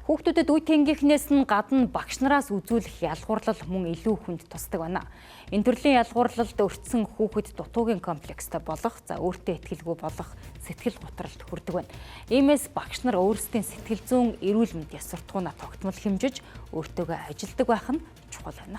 Хүүхдүүдэд үе тэнгийнхнээс нь гадна багш нараас үзүүлэх ялгуурлал мөн илүү хүнд тусдаг байна. Энэ төрлийн ялгуурлалд өртсөн хүүхэд дутуугийн комплекстэй болох, за өөртөө итгэлгүй болох сэтгэл гутралд хүрдэг байна. Иймээс багш нар өөрсдийн сэтгэл зүйн эрүүл мэнд ёс суртахуунаа тогтмол хэмжиж өөртөөгөө ажилдаг байх нь чухал байна.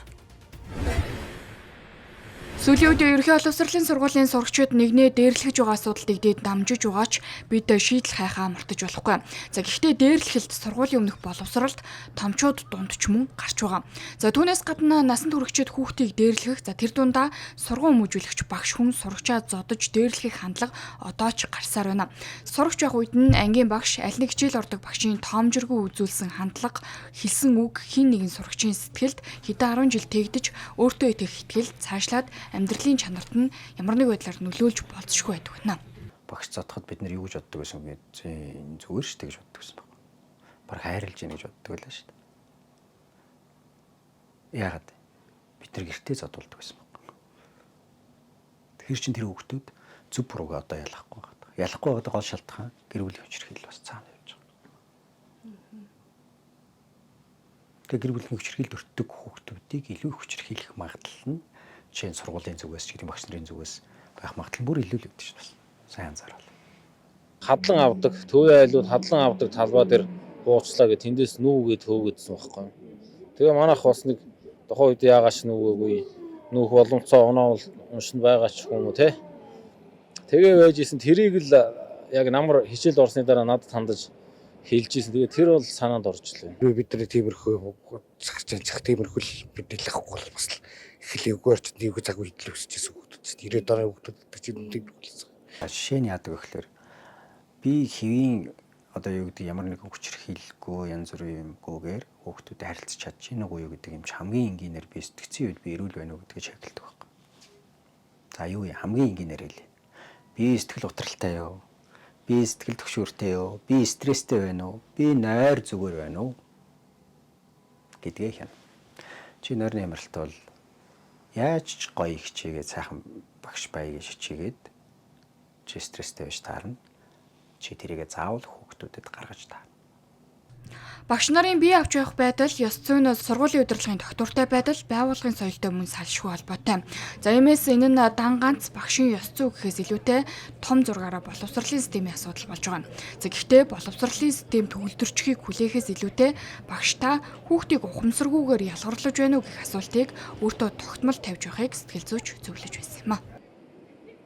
Сүүлийн үед ерөнхий боловсролын сургуулийн сурагчид нэгнээ дээрлэхэж байгаа асуудалд дээд дамжиж байгаач бид шийдэл хайхаа мартаж болохгүй. За, гэхдээ дээрлэхэлд сургуулийн өмнөх боловсролд томчууд дунд ч мөн гарч байгаа. За, түүнээс гадна насанд хүрэгчид хүүхдийг дээрлэх, за, тэр дундаа сургууль хүмүүжүүлэгч багш хүн сурагчаа зодож дээрлэхийг хандлага одоо ч гарсаар байна. Сурагч байх үед нь ангийн багш аль нэг хичээл ордог багшийн тоомжиргүй үзүүлсэн хандлага, хэлсэн үг хэн нэгэн сурагчийн сэтгэлд хэдэн 10 жил тэгдэж, өөртөө итгэх итгэл цаашлаад амьдралын чанарт нь ямар нэг байдлаар нөлөөлж болзошгүй байдаг байна. Багш зодоход бид нар юу гэж боддог байсан бэ? Зүгээр шүү дээ гэж боддог байсан баг. Бараг хайрлаж ийн гэж боддог байлаа шүү дээ. Яагаад? Бид нар гэртээ зодуулдаг байсан баг. Тэгэхээр чин тэр хүүхдүүд зөв буруугаа одоо ялахгүй байгаа. Ялахгүй байгаа гол шалтгаан гэр бүлийн хүчирхийлэл бас цаана явж байгаа. Тэгээ гэр бүлийн хүчирхийлэлд өртдөг хүүхдүүдийг илүү их хүчирхийлэх магадлал нь жишээ нь сургуулийн зүгээс ч гэдэг, багш нарын зүгээс байх магадлал бүр илүү л өгдөг шин бас. Сайн анзаарал. Хадлан авдаг, төвийн айлууд хадлан авдаг талбай дээр буучлаа гэх, тэндээс нүүгээд хөөгдсөн байхгүй. Тэгээ манайх бас нэг тухайн үед яагааш нүүгээгүй, нүүх боломцоо оноо бол уншин байгаа ч юм уу те. Тэгээ байж исэн, тэрийг л яг намар хичээлд орсны дараа надад хандаж хэлж исэн. Тэгээ тэр бол санаанд орчлоо. Бид нар тиймэрхүү цаг чанах, тиймэрхүү л мэдээлэл авахгүй бол бас л эхлэегүй орчинд нэг цаг үед л өсөж исэн хүмүүс. 90-ад оны хүмүүс чинь тиймэрхүү л. Жишээ нь яадаг вэ гэхээр би хэвийн одоо юу гэдэг, ямар нэгэн хүчирхийлэлгүй, янз бүрийн юмгүйгээр хүүхдүүдэд харилцаж чадж гин үгүй юу гэдэг юм чи хамгийн энгийнээр би сэтгцийн үед би эрүүл байна уу гэдгийг чекэлдэг байхгүй. За, юу юм, хамгийн энгийнээр хэлье. Би сэтгэл утралтай юу? Би сэтгэл түгшүүртэй юу? Би стресстэй байна уу? Би нойр зүгээр байна уу? Гэдгээ хяна. Чи нойрны хямралт бол яаж ч гоё хичээгээд, сайхан багш бай гэж хичээгээд чи стресстэй байж таарна. Чи тэрийгэ заавал хүүхдүүдэд гаргаж таарна. Багш нарын бие авч явах байдал, ёс зүйн, сургуулийн удирдлагын тогтвортой байдал, байгууллагын соёлтой мөн салшгүй холбоотой. За, иймээс энэ нь дан ганц багшийн ёс зүй гэхээс илүүтэй том зургаараа боловсролын системийн асуудал болж байгаа юм. За, гэхдээ боловсролын систем төгөлдрчихийг хүлээхээс илүүтэй багш та хүүхдийг ухамсаргүйгээр ялгарлаж байна уу гэх асуултыг өөртөө тогтмол тавьж явахыг сэтгэл зүйч зөвлөж байсан юм а.